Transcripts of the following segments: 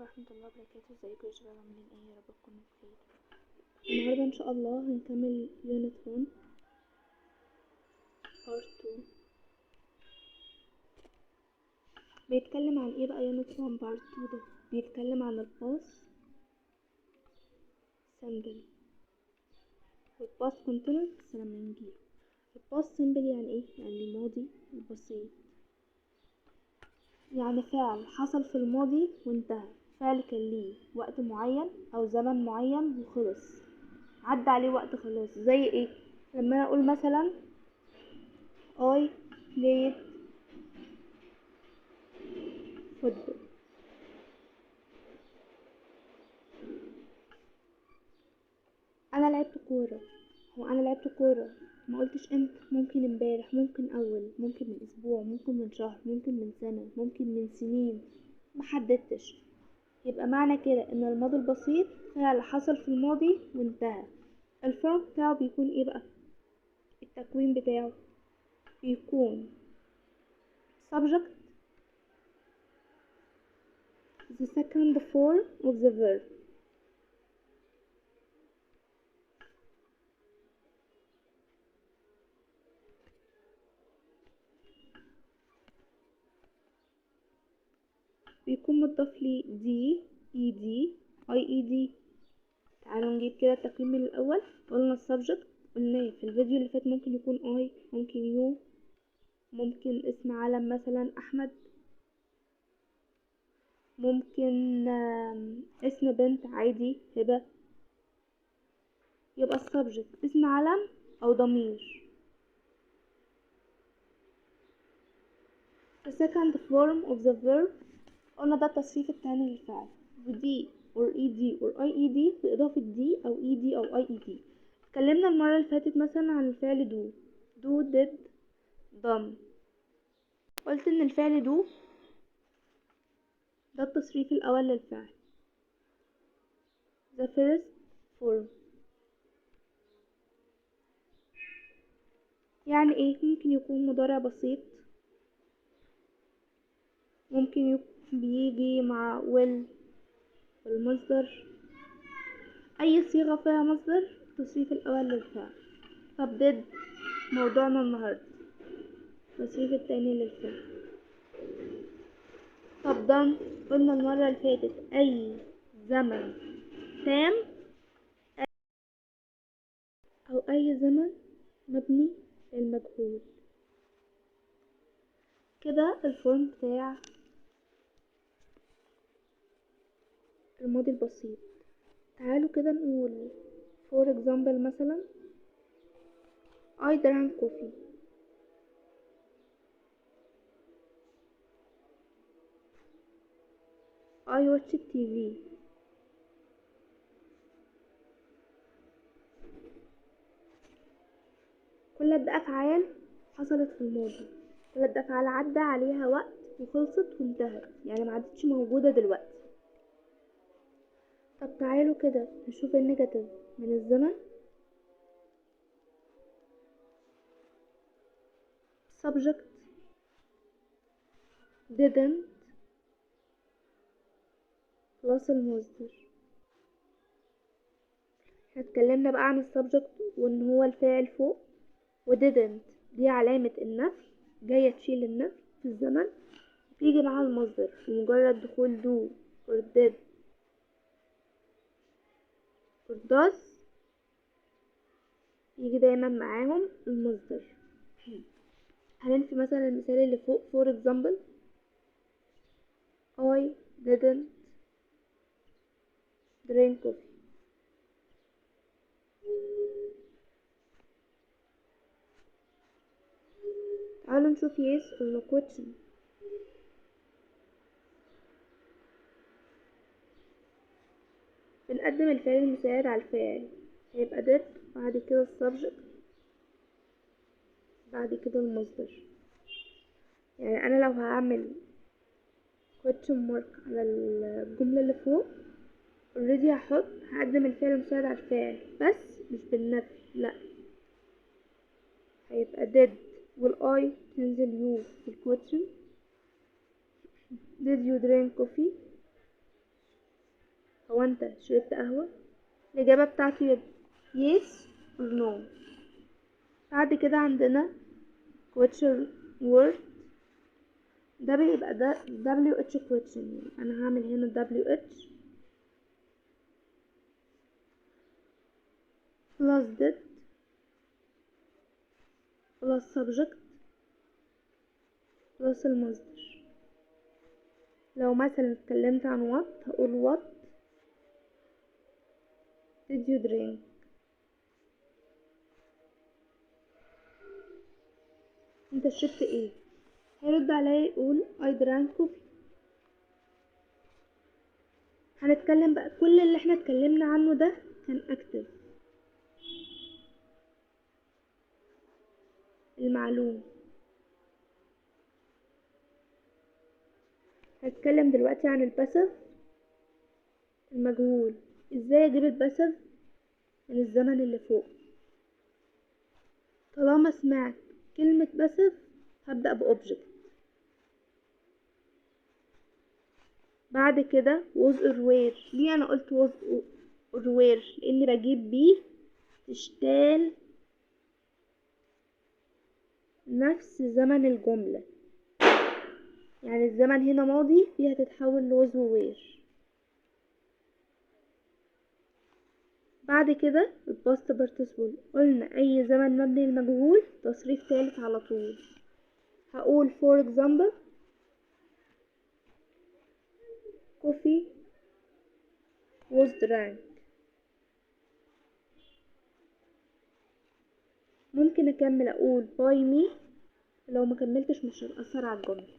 ورحمة الله وبركاته. ازيكم يا شباب، عاملين ايه؟ يا رب تكونوا بخير. النهارده ان شاء الله هنكمل unit 1 part 2. بيتكلم عن ايه بقى unit 1 part 2 ده؟ بيتكلم عن ال past simple وال past continuous. بس لما نجيله ال past simple يعني ايه؟ يعني الماضي البسيط، يعني فعل حصل في الماضي وانتهى، فعل كان ليه وقت معين او زمن معين وخلص، عدى عليه وقت خلاص. زي ايه؟ لما انا اقول مثلا I played football، انا لعبت كورة. هو انا لعبت كورة ما قلتش امتى، ممكن امبارح، ممكن اول، ممكن من اسبوع، ممكن من شهر، ممكن من سنة، ممكن من سنين، ما حددتش. يبقى معنى كده ان الماضي البسيط فعل حصل في الماضي وانتهى. ال form بتاعه بيكون ايه بقى؟ التكوين بتاعه بيكون subject the second form of the verb، بيكون متضاف لي d e d i e d. تعالوا نجيب كده التكوين من الاول. قلنا ال subject، قلناه في الفيديو اللي فات، ممكن يكون I، ممكن you، ممكن اسم علم مثلا احمد، ممكن اسم بنت عادي هبة. يبقى ال subject اسم علم او ضمير. The second form of the verb قلنا ده التصريف التاني للفعل، و d or ed or ied بإضافة d أو ed أو ied. اتكلمنا المرة اللي فاتت مثلا عن الفعل do، do did done. قلت إن الفعل do ده التصريف الأول للفعل، the first form. يعني إيه؟ ممكن يكون مضارع بسيط، ممكن يكون بيجي مع will والمصدر، أي صيغة فيها مصدر التصريف الأول للفعل. طب did موضوعنا النهاردة، التصريف التاني للفعل. طب done قلنا المرة اللي فاتت أي زمن تام أو أي زمن مبني للمجهول. كده ال form بتاع الماضي البسيط. تعالوا كده نقول for example مثلا I drank coffee، I watched TV. كل ده أفعال حصلت في الماضي، كل ده أفعال عدى عليها وقت وخلصت وانتهت، يعني ما عادتش موجودة دلوقتي. طب تعالوا كده نشوف ال negative من الزمن. subject didn't plus المصدر. احنا اتكلمنا بقى عن ال subject وان هو الفاعل فوق، و didn't دي علامة النفي جاية تشيل النفي في الزمن، بيجي معاها المصدر. بمجرد دخول do or did or does يجي دايما معاهم المصدر. هننفي مثلا المثال اللي فوق for example I didn't drink coffee. تعالوا نشوف yes or no question. بنقدم الفعل المساعد على الفاعل، هيبقى did بعد كده ال subject بعد كده المصدر. يعني انا لو هعمل question mark على الجملة اللي فوق already هقدم الفعل المساعد على الفاعل، بس مش بالنفي، لا هيبقى did وال I تنزل you في ال question. did you drink coffee؟ هو انت شربت قهوة؟ الإجابة بتاعته يبقى yes or no. بعد كده عندنا question word، ده بيبقى ده WH question، يعني أنا هعمل هنا WH plus did plus subject plus المصدر. لو مثلا اتكلمت عن what هقول what did you drink. انت شربت ايه؟ هيرد عليا يقول I drank coffee. هنتكلم بقى كل اللي احنا اتكلمنا عنه ده كان active المعلوم. هنتكلم دلوقتي عن ال passive المجهول. ازاي اجيب ال passive من الزمن اللي فوق؟ طالما سمعت كلمة passive هبدأ ب object، بعد كده was or were. ليه انا قلت was or were؟ لاني بجيب be تشتال نفس زمن الجملة، يعني الزمن هنا ماضي فيها تتحول ل was و were. بعد كده ال past participle، قلنا اي زمن مبني للمجهول تصريف ثالث على طول. هقول for example coffee was drank. ممكن اكمل اقول by me، لو ما كملتش مش هتأثر على الجملة.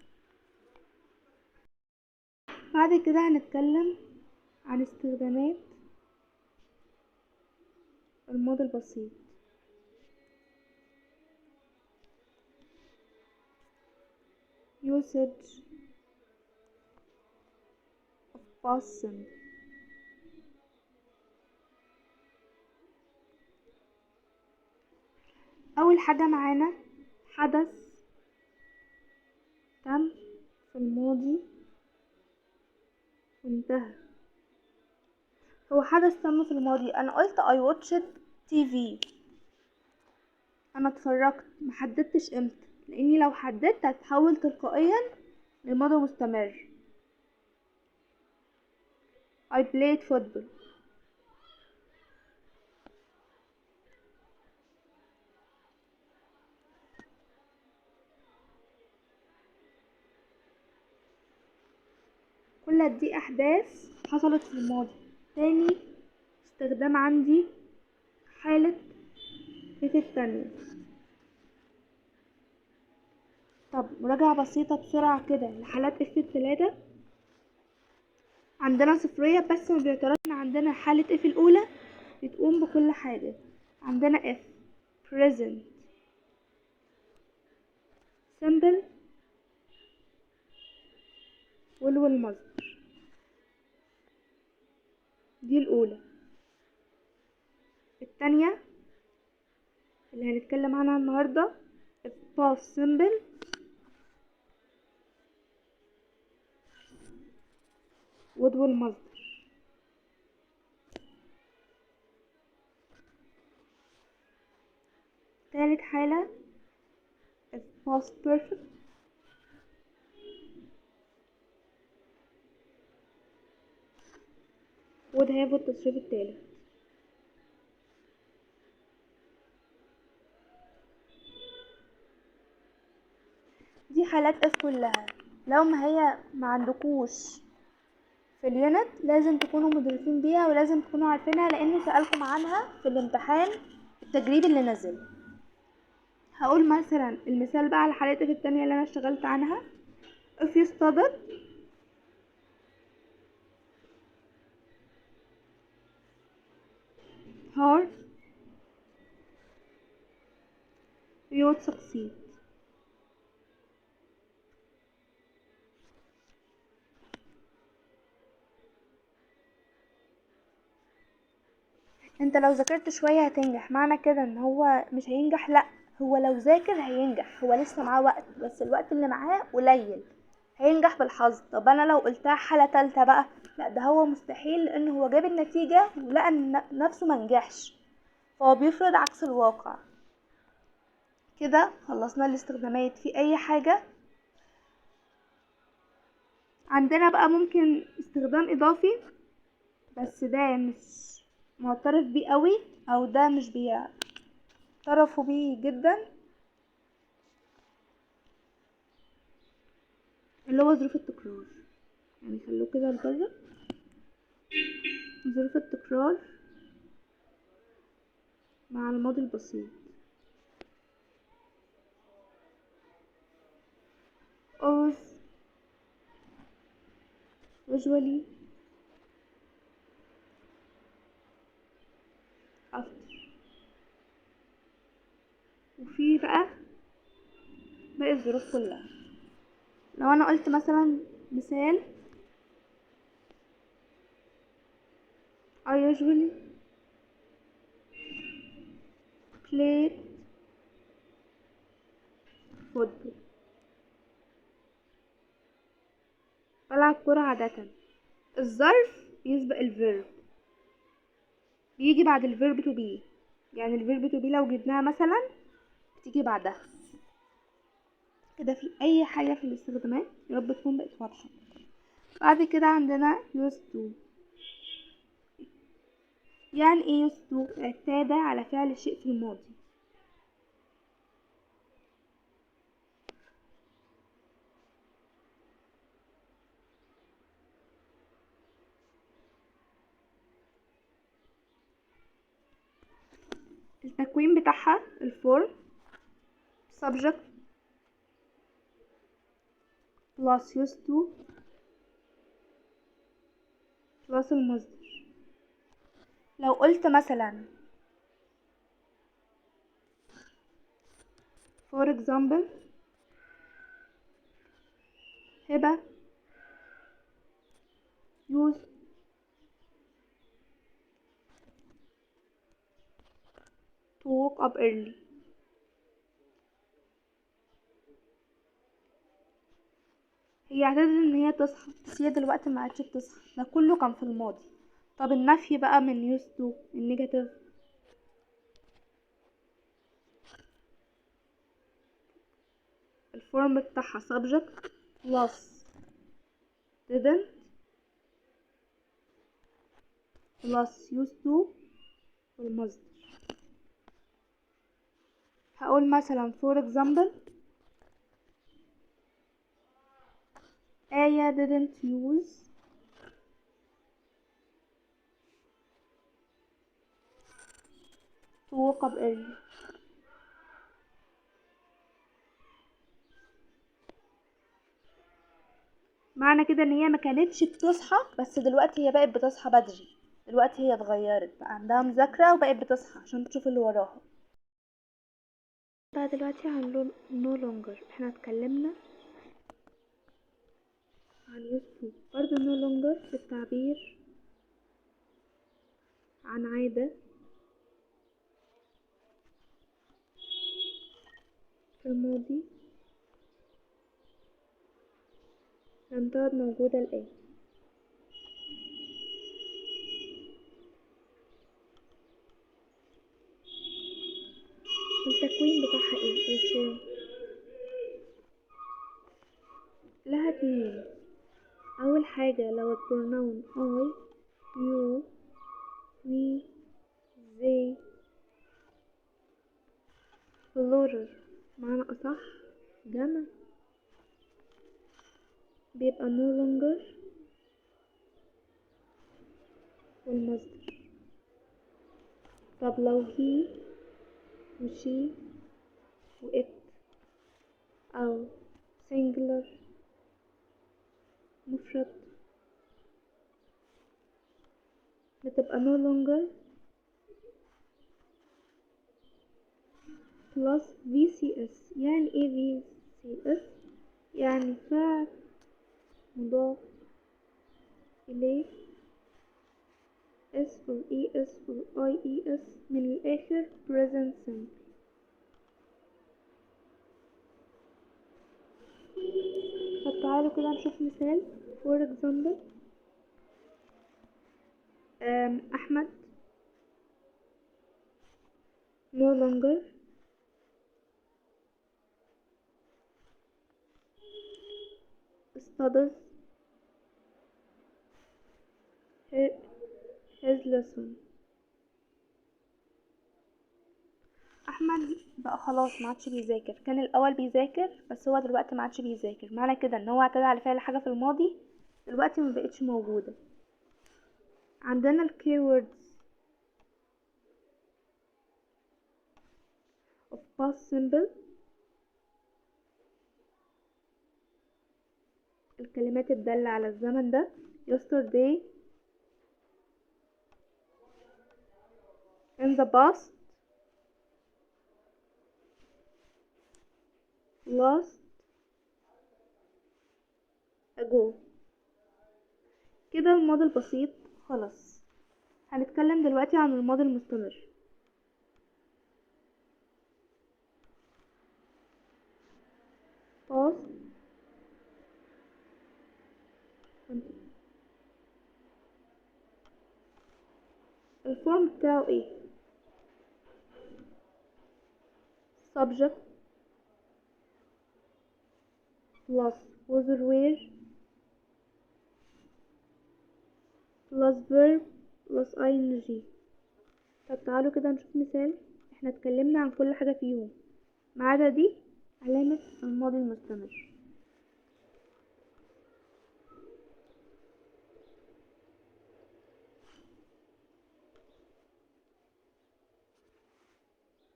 بعد كده هنتكلم عن استخدامات الماضي البسيط. usage of past simple. أول حاجة معانا حدث تم في الماضي وانتهى. هو حدث تم في الماضي، أنا قلت I watched TV، أنا اتفرجت، محددتش امتى، لأني لو حددت هتتحول تلقائيا لماضي مستمر. I played football. كل دي أحداث حصلت في الماضي. تاني استخدام عندي حالة if التانية. طب مراجعة بسيطة بسرعة كده لحالات if التلاتة. عندنا صفرية بس ما بيعترضش، عندنا حالة if الأولى بتقوم بكل حاجة. عندنا if present simple will والمصدر، دي الأولى. التانية اللي هنتكلم عنها النهاردة if past simple would والمصدر. تالت حالة if past perfect would have والتصريف التالت. دي حالات if كلها. لو ما هي ما عندكوش في ال unit لازم تكونوا مدركين بيها ولازم تكونوا عارفينها، لان سألكم عنها في الامتحان التجريبي اللي نزل. هقول مثلا المثال بقى على حالات if التانية اللي انا اشتغلت عنها. if you studied hard you would succeed. انت لو ذاكرت شوية هتنجح، معنى كده ان هو مش هينجح؟ لا، هو لو ذاكر هينجح، هو لسه معاه وقت، بس الوقت اللي معاه قليل، هينجح بالحظ. طب انا لو قلتها حالة تالتة بقى، لا ده هو مستحيل، لان هو جاب النتيجة ولقى ان نفسه منجحش، فهو بيفرض عكس الواقع. كده خلصنا الاستخدامات. في اي حاجة عندنا بقى ممكن استخدام اضافي، بس ده مش معترف بيه قوي، او ده مش بيعترفوا بيه جدا، اللي هو ظروف التكرار. يعني خلوه كده لبره، ظروف التكرار مع الماضي البسيط. always usually after. وفي بقى باقي الظروف كلها. لو انا قلت مثلا مثال I usually played football، بلعب كرة عادة. الظرف بيسبق ال verb، بيجي بعد ال verb to be، يعني ال verb to be لو جبناها مثلا بتيجي بعدها كده. في اي حاجة في الاستخدامات يا رب تكون بقت واضحة. بعد كده عندنا used to. يعني ايه used to؟ اعتاد على فعل شيء في الماضي. التكوين بتاعها ال form subject plus used to plus المصدر. لو قلت مثلا for example هبة used to wake up early، هي اعتادت ان هي تصحى، بس هي دلوقتي ما عادش بتصحى، ده كله كان في الماضي. طب النفي بقى من used to ال negative، ال form بتاعها subject plus didn't plus used to والمصدر. هقول مثلا for example آية didn't use to wake up early. معنى كده ان هي ما كانتش بتصحى، بس دلوقتي هي بقت بتصحى بدري، دلوقتي هي اتغيرت بقى عندها مذاكرة وبقت بتصحى عشان تشوف اللي وراها. بقى دلوقتي عن no longer، احنا اتكلمنا عن used to، برضو no longer في التعبير عن عادة في الماضي لم تعد موجودة الآن. التكوين بتاعها ايه؟ ال form لها اتنين. اول حاجة لو ال pronoun I you we they plural معنى اصح جمع، بيبقى no longer والمصدر. طب لو he و she و it أو singular مفرد بتبقى no longer plus VCS. يعني ايه VCS؟ يعني فعل مضاف إليه S or ES or IES، من الآخر present simple. طب تعالوا كده نشوف مثال. For example، أحمد no longer studies his lesson. أحمد بقى خلاص ما عادش بيذاكر، كان الأول بيذاكر بس هو دلوقتي ما عادش بيذاكر. معنى كده إن هو اعتاد على فعل حاجة في الماضي دلوقتي ما بقتش موجودة. عندنا ال keywords of past simple، الكلمات الدالة على الزمن ده: yesterday، in the past، last، ago. كده الماضي البسيط خلص. هنتكلم دلوقتي عن الماضي المستمر. past continuous. الفورم بتاعه ايه؟ subject plus was or were plus verb plus ing. طب تعالوا كده نشوف مثال. احنا اتكلمنا عن كل حاجة فيهم ما عدا دي علامة الماضي المستمر.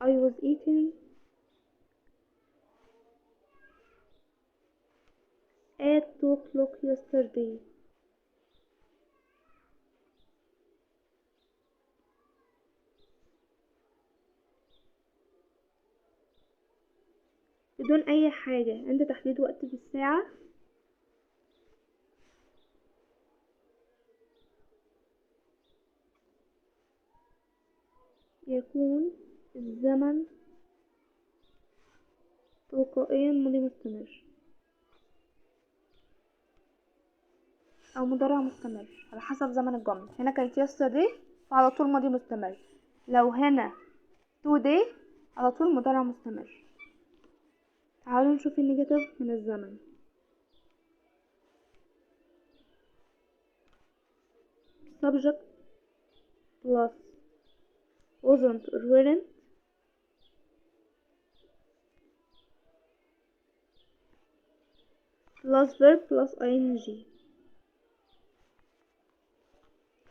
I was eating at 2 o'clock yesterday. بدون أي حاجة عند تحديد وقت في الساعة. يكون الزمن تلقائيا ماضي مستمر أو مضارع مستمر على حسب زمن الجملة. هنا كانت yesterday فعلى طول ماضي مستمر، لو هنا today على طول مضارع مستمر. تعالوا نشوف النيجاتيف من الزمن. subject plus wasn't or weren't plus verb plus ing.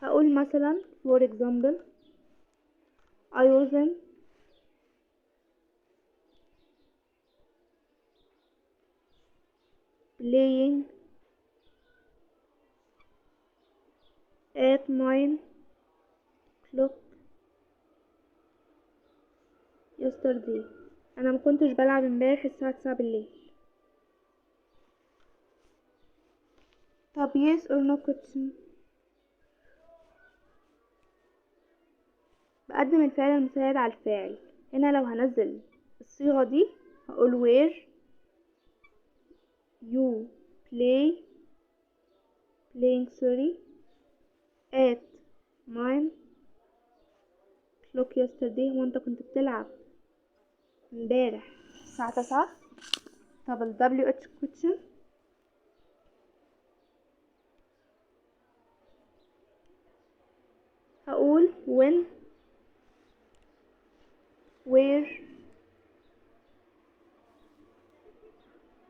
هقول مثلا for example I wasn't playing at 9 o'clock yesterday. أنا ما كنتش بلعب امبارح الساعة 9 بالليل. طب yes or no question. بقدم الفعل المساعد على الفاعل. هنا لو هنزل الصيغة دي هقول where you playing sorry at 9 o'clock yesterday. هو انت كنت بتلعب امبارح الساعة 9؟ طب ال WH question هقول when where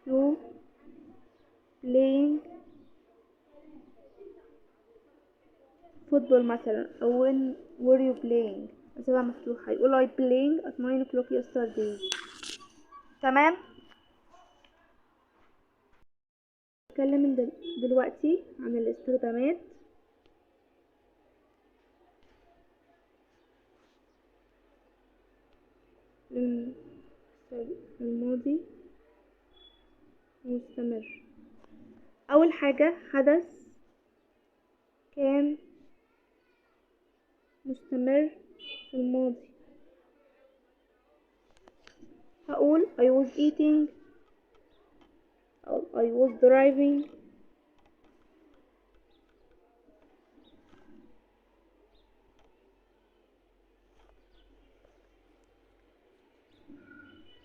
you playing football مثلا، أو when were you playing، هسيبها مفتوحة. يقول I playing at 9 o'clock yesterday. تمام. نتكلم دلوقتي عن الاستخدامات. الماضي مستمر. أول حاجة حدث كان مستمر في الماضي. هقول I was eating أو I was driving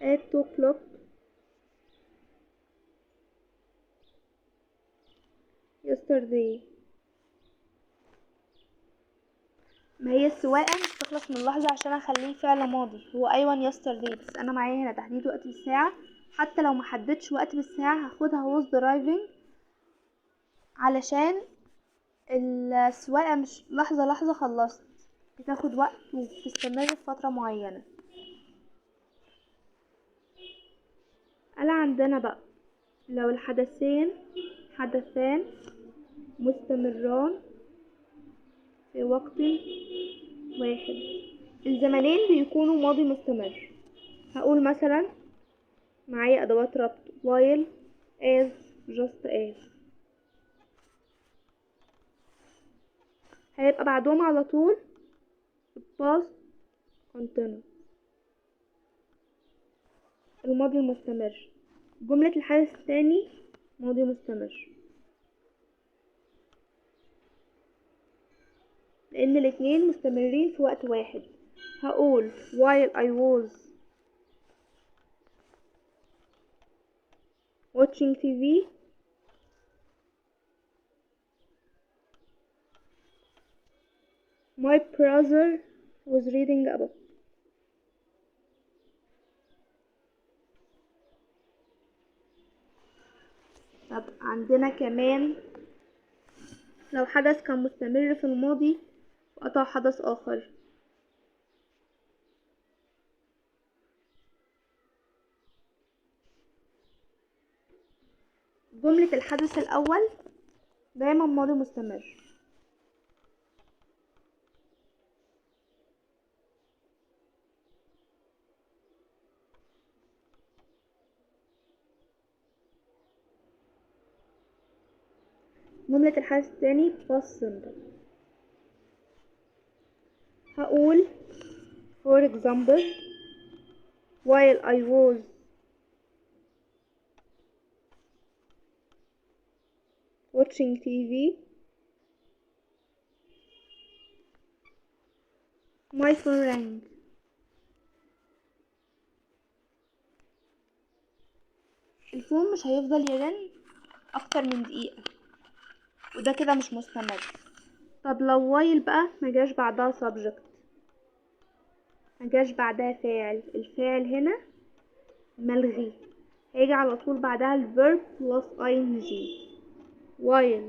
at 2 o'clock yesterday. ما هي السواقة مش بتخلص من اللحظة عشان اخليه فعل ماضي، هو ايوه yesterday، بس انا معايا هنا تحديد وقت بالساعة، حتى لو ما حددتش وقت بالساعة هاخدها was driving علشان السواقة مش لحظة لحظة خلصت، بتاخد وقت وبتستمر في فترة معينة. قال عندنا بقى لو الحدثين حدثان مستمران في وقت واحد، الزمنين بيكونوا ماضي مستمر. هقول مثلا معايا أدوات ربط while as just as، هيبقى بعدهم على طول past continuous الماضي المستمر. جملة الحدث الثاني ماضي مستمر لأن الاتنين مستمرين في وقت واحد. هقول while I was watching TV my brother was reading a book. طب عندنا كمان لو حدث كان مستمر في الماضي وقطع حدث آخر. جملة الحدث الأول دايما ماضي مستمر. جملة الحدث الثاني past simple. هقول for example while I was watching TV my phone rang. الفون مش هيفضل يرن أكتر من دقيقة، وده كده مش مستمر. طب لو while بقى مجاش بعدها subject، مجاش بعدها فاعل، الفاعل هنا ملغي، هيجي على طول بعدها ال verb plus ing. while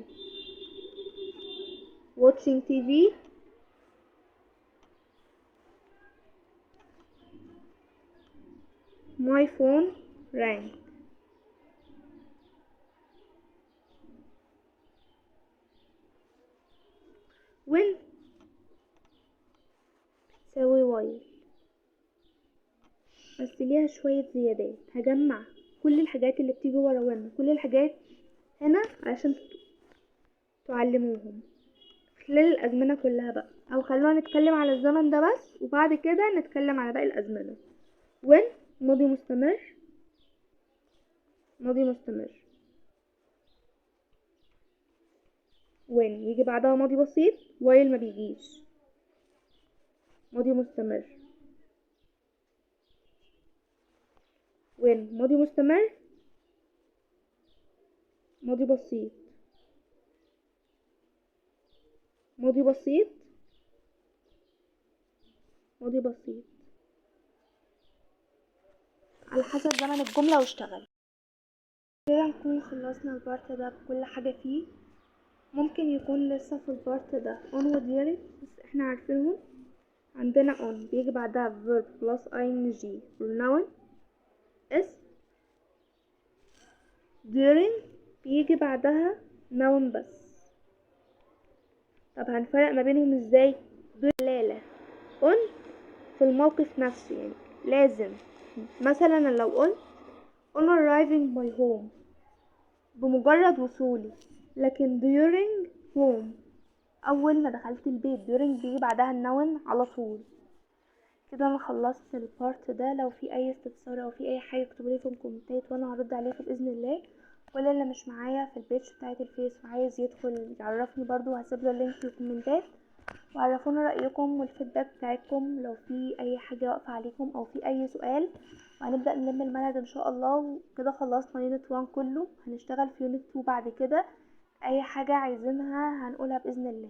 watching TV my phone rang. when بتساوي while، بس ليها شوية زيادات. هجمع كل الحاجات اللي بتيجي ورا when، كل الحاجات هنا علشان تعلموهم خلال الأزمنة كلها بقى، أو خلونا نتكلم على الزمن ده بس وبعد كده نتكلم على باقي الأزمنة. when ماضي مستمر، ماضي مستمر. when يجي بعدها ماضي بسيط، while ما بيجيش، ماضي مستمر. when ماضي مستمر، ماضي بسيط، ماضي بسيط، ماضي بسيط، على حسب زمن الجملة واشتغل. كده نكون خلصنا ال part ده بكل حاجة فيه. ممكن يكون لسه في ال part ده on و during، بس احنا عارفينهم. عندنا on بيجي بعدها verb plus ing pronoun s، during بيجي بعدها noun بس. طب هنفرق ما بينهم ازاي؟ دلالة on في الموقف نفسه، يعني لازم مثلا لو قلت on arriving my home بمجرد وصولي، لكن during home اول ما دخلت البيت، during بيجي بعدها ال noun على طول. كده انا خلصت ال part ده. لو في اي استفسار او في اي حاجه اكتبوا لي في الكومنتات وانا هرد عليكم باذن الله. كل اللي مش معايا في ال page بتاعت الفيس وعايز يدخل يعرفني برضو، هسيب له ال link في الكومنتات. وعرفونا رأيكم وال feedback بتاعتكم لو في اي حاجة واقفة عليكم او في اي سؤال. وهنبدأ نلم المنهج ان شاء الله. وكده خلصنا unit 1 كله، هنشتغل في unit 2 بعد كده. اي حاجة عايزينها هنقولها بإذن الله.